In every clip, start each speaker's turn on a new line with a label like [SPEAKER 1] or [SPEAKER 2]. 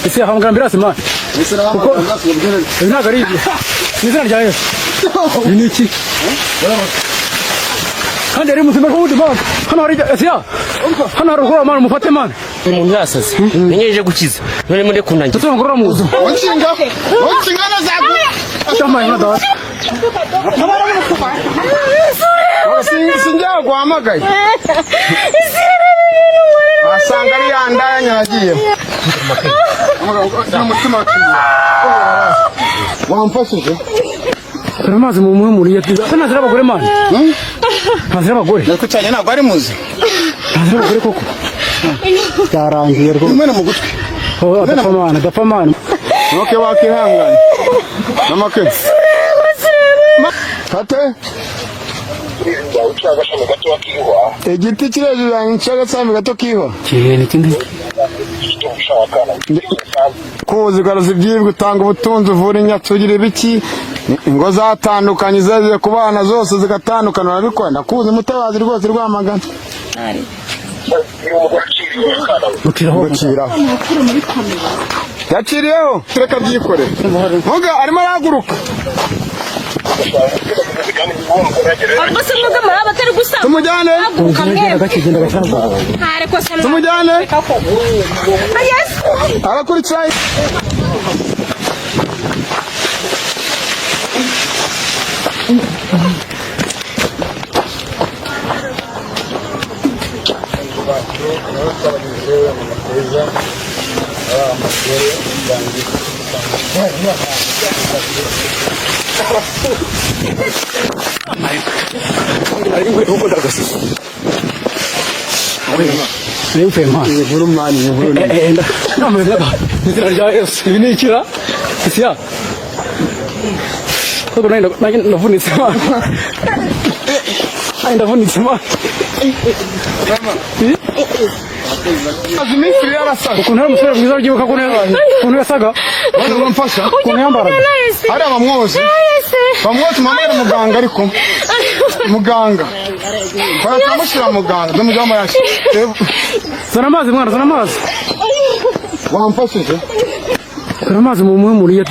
[SPEAKER 1] Ese yahamagara ambulance, man. Kuko ibi ntabwo ari ibyo. Mu izina rya Yesu. Ibi ni iki? Kandi yari muzima n'ubundi, man. Hano hari, ese ya hano hari uruhura, man, mufate, man.
[SPEAKER 2] Umuntu yasaze ntegereje gukiza none muri kunangira.
[SPEAKER 1] Tutunga ngorora muzu.
[SPEAKER 3] Unshinga unshinga zagu.
[SPEAKER 1] Cyamaye nka data.
[SPEAKER 3] Sinjya guhamagaye, wasanga ari ya ndaya nyagiye n'umutima wamfashije.
[SPEAKER 1] Dore amazi mu muhumuriye. Ese ntazira abagore, man? Ntazira abagore.
[SPEAKER 3] Ndakucyanye, ntabwo ari muzi.
[SPEAKER 1] Ntazira abagore koko. Byarangiye rwose.
[SPEAKER 3] Umena mu gutwi.
[SPEAKER 1] Oh, adapfa, man, adapfa, man.
[SPEAKER 3] Ntuke wakihanganye namake fate igiti kiri hejuru yanjye cy'agasambi gato kihwa.
[SPEAKER 1] Kihe ni ikindi?
[SPEAKER 3] Kuzi ugaruza ibyibwe, utanga ubutunzi, uvura inyatsi, ugira ibiki, ingo zatandukanye zagiye ku bana zose zigatandukana, urabikora. Ndakuzi mutabazi rwose, Rwamagana.
[SPEAKER 1] Guciraho.
[SPEAKER 3] Guciraho, yaciriyeho, reka byikore. Vuga, arimo arahaguruka.
[SPEAKER 4] Ubwo se mwebwe muraba batari gusaba?
[SPEAKER 3] Tumujyane.
[SPEAKER 4] Haguruka
[SPEAKER 1] Genda
[SPEAKER 4] mwebwe.
[SPEAKER 1] gake, genda gake.
[SPEAKER 4] Ntareko se.
[SPEAKER 3] Tumujyane.
[SPEAKER 4] Yesu.
[SPEAKER 3] Arakurikira.
[SPEAKER 1] Nari mvuye, man.
[SPEAKER 3] Inkuru, man, inkuru.
[SPEAKER 1] Eh, eh, namwe nka mu izina rya Yesu. Ibi ni ikira? Ese ya koko nanjye ndavunitse, man. Nanjye ndavunitse, man.
[SPEAKER 3] Maze iminsi ibiri yarasaga.
[SPEAKER 1] Ukuntu ari umusore mwiza, ubyibuka ukuntu yasaga?
[SPEAKER 3] Bano bamfasha.
[SPEAKER 1] Ukuntu yambaraga.
[SPEAKER 3] Hariya bamwoze, bamwoze, mama yari muganga, ariko muganga turamushyira muganga tumujyamo yacu.
[SPEAKER 1] Zana amazi, mwana, zana amazi.
[SPEAKER 3] Wamfashije.
[SPEAKER 1] Zana amazi mu muhumuriye.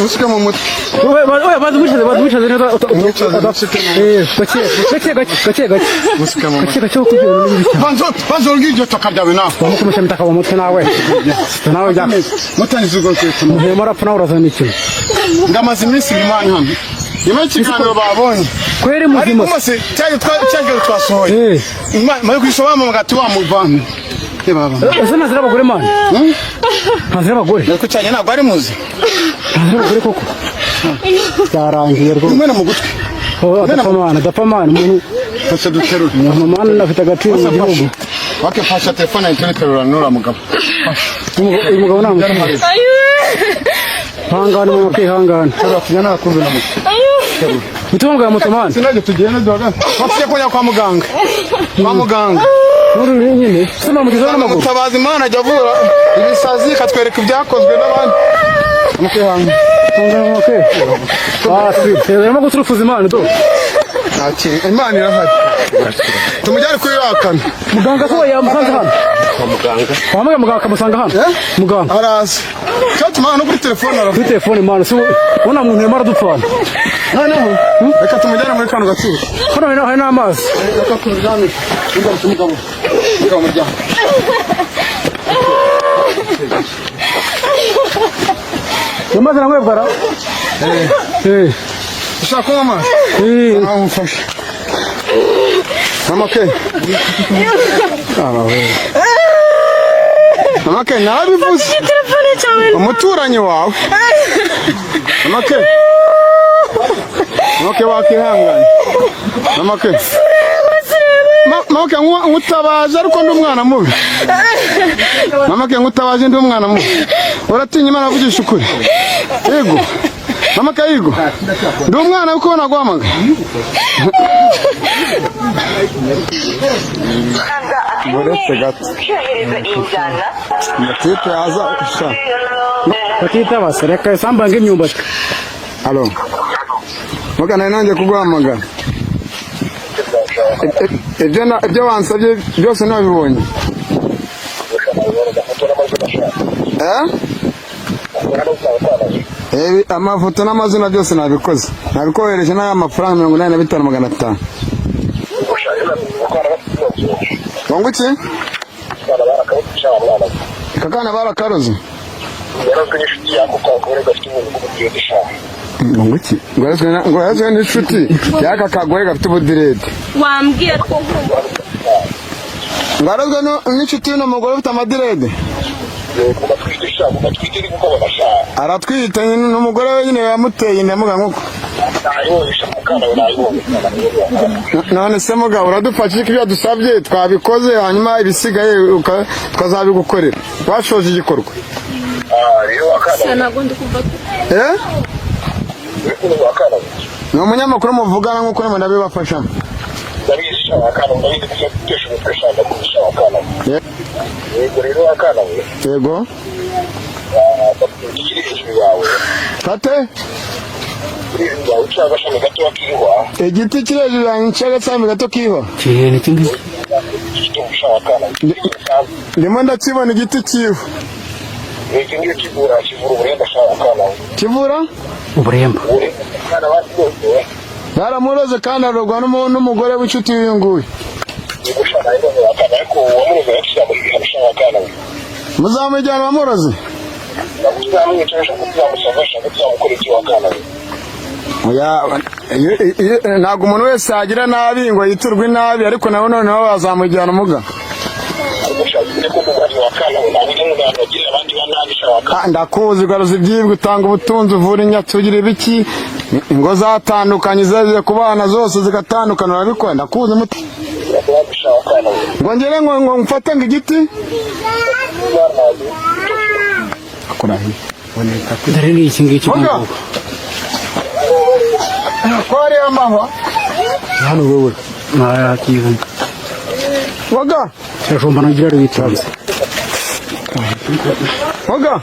[SPEAKER 3] Usike mu mutwe.
[SPEAKER 1] Oya, bazi mwicaze, bazi mwicaze neza.
[SPEAKER 3] Umwicaze, usike mu
[SPEAKER 1] Eh, gake gake gake gake gake.
[SPEAKER 3] Usike mu
[SPEAKER 1] Gake
[SPEAKER 3] mutwe.
[SPEAKER 1] gake kugira ngo nibi.
[SPEAKER 3] Banzo banzo uryo taka ryawe nawe.
[SPEAKER 1] Bamukumisha mitaka mu mutwe nawe. Nawe jya.
[SPEAKER 3] Mutangiza ubwo kwita.
[SPEAKER 1] Muhema arapfa, nawe urazana ikintu.
[SPEAKER 3] Ndamaze iminsi ibiri, man, hano nyuma y'ikiganiro babonye.
[SPEAKER 1] Kweri
[SPEAKER 3] ariko
[SPEAKER 1] muzima.
[SPEAKER 3] Mose cyari cyagiye twasohoye.
[SPEAKER 1] Eh.
[SPEAKER 3] Maze kwisoma bamamaga ati wamuvana baba.
[SPEAKER 1] Ese ntazira abagore, man? Ntazira abagore.
[SPEAKER 3] Ndakucyanye, ntabwo ari muzi.
[SPEAKER 1] Ntazira abagore koko. Byarangiye rwose.
[SPEAKER 3] Umena mu gutwi.
[SPEAKER 1] Oh, adapfa, man, adapfa, man. Umuntu
[SPEAKER 3] Fasha duterure.
[SPEAKER 1] umuntu, man, afite agaciro mu gihugu.
[SPEAKER 3] Wake fasha telefone yanjye turiterura nura mugabo.
[SPEAKER 1] Uyu mugabo nta mutima. Hangane mama, kwihangana.
[SPEAKER 3] Terura tujyana nakumve na moto.
[SPEAKER 1] Mutima bwa moto, man.
[SPEAKER 3] Sinajye tugende duhaga. Bafite kujya kwa muganga. Kwa muganga.
[SPEAKER 1] Nuru nyine. Se namugezaho n'amaguru.
[SPEAKER 3] Mutabazi Imana ajya avura ibisazi ikatwereka ibyakozwe n'abandi. Mukwihangana.
[SPEAKER 1] Hangane mama ke. Ah, si. Arimo guturufuza Imana do.
[SPEAKER 3] Ntakiri Imana irahari. Tumujyane kuri wakana.
[SPEAKER 1] Muganga ko yamusanze hano.
[SPEAKER 2] Kwa muganga.
[SPEAKER 1] Wahamagaye muganga akamusanga hano. Muganga.
[SPEAKER 3] Araza. Cyatuma no kuri telefone aravuga.
[SPEAKER 1] Kuri telefone, man, si ubona muntu yarimo aradupfana.
[SPEAKER 3] Noneho reka tumujyane muri kano gatsiko.
[SPEAKER 1] Hano hari n'amazi.
[SPEAKER 3] Reka turyame. Mugabo mugabo. Mugabo muryango.
[SPEAKER 1] Ayo mazi nanywebwa ra? Eh.
[SPEAKER 3] Ushaka kunywa amazi?
[SPEAKER 1] Eh.
[SPEAKER 3] Nawe umfashe. Mama ke. Mama ke, narabivuze. Umuturanyi wawe. Mama ke. Mama ke wakihanganye. Mama ke. Mama ke, nkutabaje ariko ndi umwana mubi. Mama ke, nkutabaje ndi umwana mubi. Uratinya Imana, avugisha ukuri. Yego. Mama ke, yego. Ndi umwana kuko naguhamagaye. Uretse gato. Matipe yaza sha.
[SPEAKER 1] Bakita base reka isamba ng'imyumbati.
[SPEAKER 3] Alo. Muga nari nanjye kuguhamagara. Ibyo wansabye byose nabibonye. Eh? Amafoto n'amazina byose nabikoze, nabikohereje n'aya mafaranga 85,500. Ngo iki? Aka kana barakaroze. Ngo iki? Ngo yarozwe n'inshuti y'aka kagore gafite ubudirede.
[SPEAKER 4] Wambwira ko
[SPEAKER 3] Ngo yarozwe n'inshuti y'uno mugore ufite amadirede. Aratwite n'umugore we nyine yamuteye inda muga nkuko. None se mugabo, uradufasha ko ibyo dusabye twabikoze, hanyuma ibisigaye tukazabigukorera washoje igikorwa?
[SPEAKER 4] Ntabwo ndi kuva.
[SPEAKER 3] Eh? Ni umunyamakuru muvugana nk'uko namwe ndabibafashamo. Yego. Fate igiti kiri hejuru yanjye cy'agashami gato kihwa.
[SPEAKER 2] Kirere iki ngiki?
[SPEAKER 3] Ndimo ndakibona igiti kiwe. Kivura
[SPEAKER 2] uburemba.
[SPEAKER 3] Baramuroze kandi arogwa n'umugore w'inshuti y'uyu nguyu. Muzamujyana wamuroze? Oya, ntabwo umuntu wese yagira nabi ngo yiturwe inabi, ariko nawe noneho bazamujyana umuga. Ah, ndakuzi garuza ibyibwe, utanga ubutunzi, uvura inyatsi, ugira ibiki, ingo zatandukanye zaje ku bana zose zigatandukana, urabikora, ndakuzi ngo ngere ngo mfate ngo igiti akurahiye.
[SPEAKER 2] Dore ni iki ngiki.
[SPEAKER 3] Muga. Ko hariyo amahwa
[SPEAKER 1] Hano wowe ntakiza.
[SPEAKER 3] Waga.
[SPEAKER 1] Kirajomba nagira witonze.
[SPEAKER 3] Waga,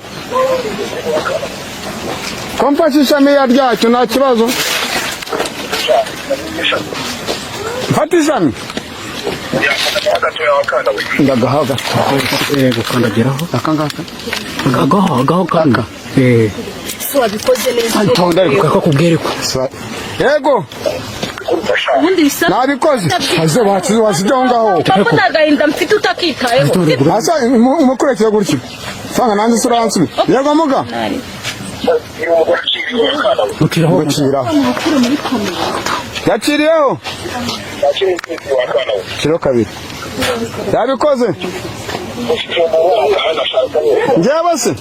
[SPEAKER 3] ko mfashe ishami ryacyo nta kibazo? Mfate ishami ndagaha gato.
[SPEAKER 1] Gukandagiraho.
[SPEAKER 3] Aka ngaka?
[SPEAKER 2] Agaho, agaho kanga.
[SPEAKER 4] Si wabikoze neza.
[SPEAKER 3] Ntonda ariko.
[SPEAKER 1] Kako kubwere ko.
[SPEAKER 3] Yego.
[SPEAKER 4] Ubundi bisa.
[SPEAKER 3] Nabikoze, aze wasize wasize aho ngaho.
[SPEAKER 4] Papa, nta gahinda mfite utakitayeho.
[SPEAKER 3] Asa umukurikira gutyo fanga nanjye sura yansubi. Yego muga.
[SPEAKER 1] Mukiraho.
[SPEAKER 3] Guciraho, yaciriyeho kiro kabiri, yabikoze. Njyewe se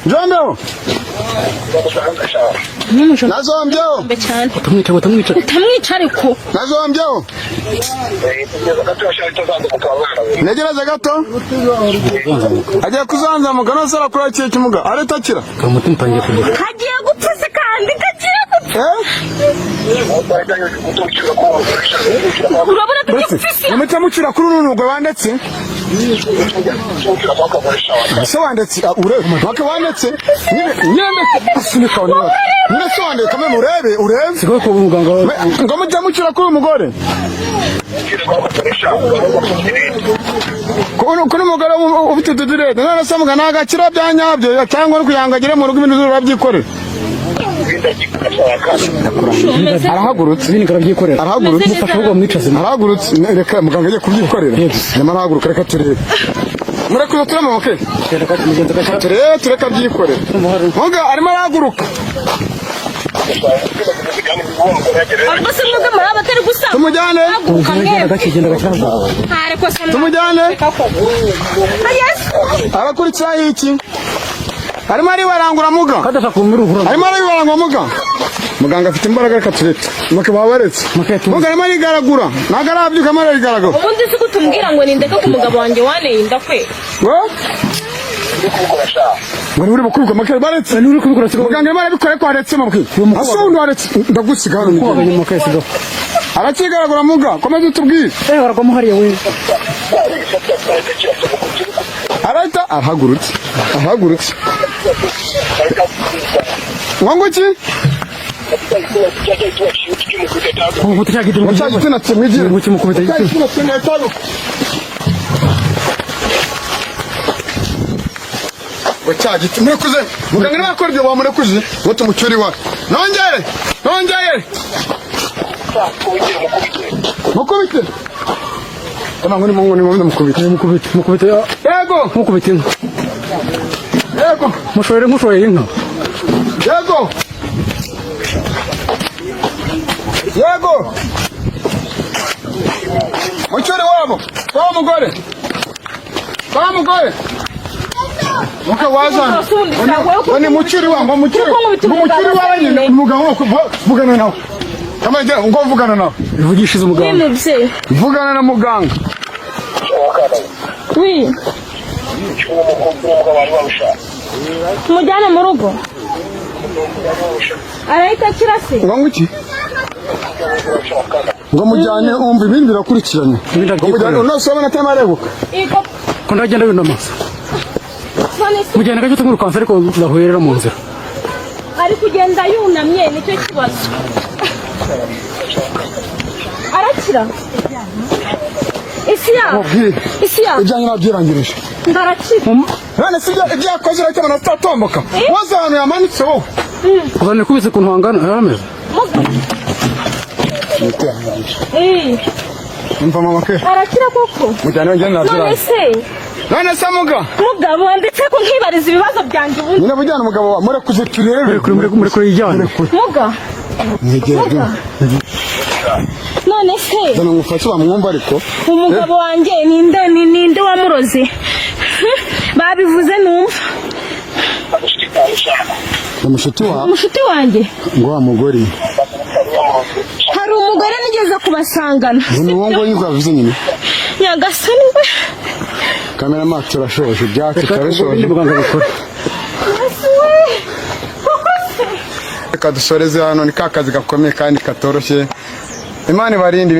[SPEAKER 3] njombeho, nazombyeho.
[SPEAKER 4] Mbe cyane.
[SPEAKER 1] Utamwica, utamwica.
[SPEAKER 4] Utamwica ariko.
[SPEAKER 3] Nazombyeho. Ntegereze gato, agiye kuzanzamuka. Nose arakura ikihe kimuga aretakira?
[SPEAKER 1] Umutima utangiye kugera.
[SPEAKER 4] Kagiye gupfa se kandi kagiye gupfa.
[SPEAKER 3] Eh.
[SPEAKER 4] Urabona ko agiye gupfa isi.
[SPEAKER 3] Nimute mucira kuri uru rugo wandetse se, wandetse. Ah, urebe wake wandetse nyine nyine asunika niba nyine se wandetse kamwe urebe urebe.
[SPEAKER 1] Siko ko muganga.
[SPEAKER 3] Ngo mujye mucira kuri uyu mugore, kuri umugore ufite utudirede. None se mugana agakira bya nyabyo cyangwa no kugira ngo agere mu rugo ibintu urabyikorera? Arahagurutse.
[SPEAKER 1] Ibindi karabyikorera.
[SPEAKER 3] Arahagurutse.
[SPEAKER 1] Mufashe ahubwo mwicaze.
[SPEAKER 3] Arahagurutse. Reka muganga agiye kubyikorera. Nyamara arahaguruka, reka turebe. Murekuza turamuke. Turebe, tureka abyikorera. Muga arimo arahaguruka.
[SPEAKER 4] Ubwo se mwebwe muri abatari gusa.
[SPEAKER 3] Tumujyane.
[SPEAKER 4] Haguruka mwebwe.
[SPEAKER 1] Gake, genda gake.
[SPEAKER 4] Ariko se.
[SPEAKER 3] Tumujyane.
[SPEAKER 4] Yesu.
[SPEAKER 3] Abakurikiraho iki? Arimo aribarangura muga.
[SPEAKER 1] Kadashaka kumurugura.
[SPEAKER 3] Arimo aribarangura muga. Muganga afite imbaraga, reka tureke muke babaretse.
[SPEAKER 1] Muke tuze.
[SPEAKER 3] Muga arimo arigaragura, ntabwo arabyuka, arimo arigaragura.
[SPEAKER 4] Ubundi si kutumbwira ngo nindeke ku mugabo wanjye waneye inda kwe.
[SPEAKER 3] Ngo ngo uri bukubikwa make baretse.
[SPEAKER 1] Ni uri kubikora siko.
[SPEAKER 3] Muganga arimo arabikora ariko aretse mubwi asa undi waretse, ndagusiga hano.
[SPEAKER 1] Koga nyuma kesiga.
[SPEAKER 3] Arakigaragura muga, komeza utubwire.
[SPEAKER 1] Eh, baragwamo hariya we.
[SPEAKER 3] Arahita arahagurutse, arahagurutse. Ngo nguki?
[SPEAKER 1] Kumukubita cya giti.
[SPEAKER 3] Ngo cya giti natse mwigire.
[SPEAKER 1] Ngo kimukubita
[SPEAKER 3] Cya
[SPEAKER 1] igiti.
[SPEAKER 3] giti natse mwitabe. Cya giti murekuze. Muganga niba akora ibyo, wamurekuje ngo tumucyure iwawe. Nongere, nongere mukubite. Ngo ni mukubite.
[SPEAKER 1] Mukubite, mukubite.
[SPEAKER 3] Yego.
[SPEAKER 1] Mukubite inka.
[SPEAKER 3] Yego.
[SPEAKER 1] Mushorere nk'ushoreye inka.
[SPEAKER 3] Yego, yego, mucyure wabo wa mugore, wa mugore muka wazana ngo ni mucyure wa ngo mucyure, ngo mucyure wawe nyine. Umugabo vugana nawe. Kama ngo vugana nawe.
[SPEAKER 1] Ivugishije
[SPEAKER 4] Oui,
[SPEAKER 1] umuganga.
[SPEAKER 4] mubyeyi.
[SPEAKER 3] Vugana na muganga.
[SPEAKER 4] Oui. Mujyane mu rugo. Arahita akira se?
[SPEAKER 3] Ngo nguki? Ngo mujyane, umva, ibindi birakurikiranye.
[SPEAKER 1] Ibindi
[SPEAKER 3] Ngo mujyane.
[SPEAKER 1] arabyikorera.
[SPEAKER 3] Unose ubona atarimo areguka.
[SPEAKER 4] Ego.
[SPEAKER 1] Ko ndagenda yunama.
[SPEAKER 4] None se
[SPEAKER 1] Mujyana gace tumwirukansa, ariko ndahwerera mu nzira.
[SPEAKER 4] Ari kugenda yunamye, nicyo kibazo. Arakira? Isi ya.
[SPEAKER 3] Mubwire.
[SPEAKER 4] Isi ya.
[SPEAKER 3] Ibyanyu nabyirangirije.
[SPEAKER 4] Ndarakira.
[SPEAKER 3] None se ibyo yakoze urahita ubona atatomboka? Woze ahantu yamanitse wowe.
[SPEAKER 1] Uzane kubise ukuntu hangana yarameze.
[SPEAKER 4] Muga. Eh,
[SPEAKER 3] Umva mama ke.
[SPEAKER 4] Arakira koko?
[SPEAKER 3] Mujyane, njye
[SPEAKER 4] None
[SPEAKER 3] nabyirangirije.
[SPEAKER 4] se
[SPEAKER 3] None se muga.
[SPEAKER 4] Mugabo, ndetse ko nkibariza ibibazo byanjye ubundi.
[SPEAKER 3] Nyine bujyana umugabo wawe, murekuze turebe.
[SPEAKER 1] Murekure, murekure, murekure yijyane.
[SPEAKER 4] Muga.
[SPEAKER 3] Mwegere.
[SPEAKER 4] None se
[SPEAKER 3] Zana ngufashe bamwumva ariko.
[SPEAKER 4] Umugabo wanjye ninde, ninde wamuroze? Babivuze numva.
[SPEAKER 3] Ni mushuti wawe.
[SPEAKER 4] Umushuti wanjye.
[SPEAKER 3] Ngo wa mugore.
[SPEAKER 4] Hari umugore nigeze kubasangana.
[SPEAKER 3] Ni uwo nguwo yuko yavuze nyine.
[SPEAKER 4] Nyagasani we.
[SPEAKER 3] Kameramani, turashoje ibyacu.
[SPEAKER 1] Reka
[SPEAKER 3] Turabishoje.
[SPEAKER 1] ibindi muganga bikora.
[SPEAKER 4] Yesu we, koko se?
[SPEAKER 3] Reka dusoreze hano, ni ka kazi gakomeye kandi katoroshye. Imana ibarinde.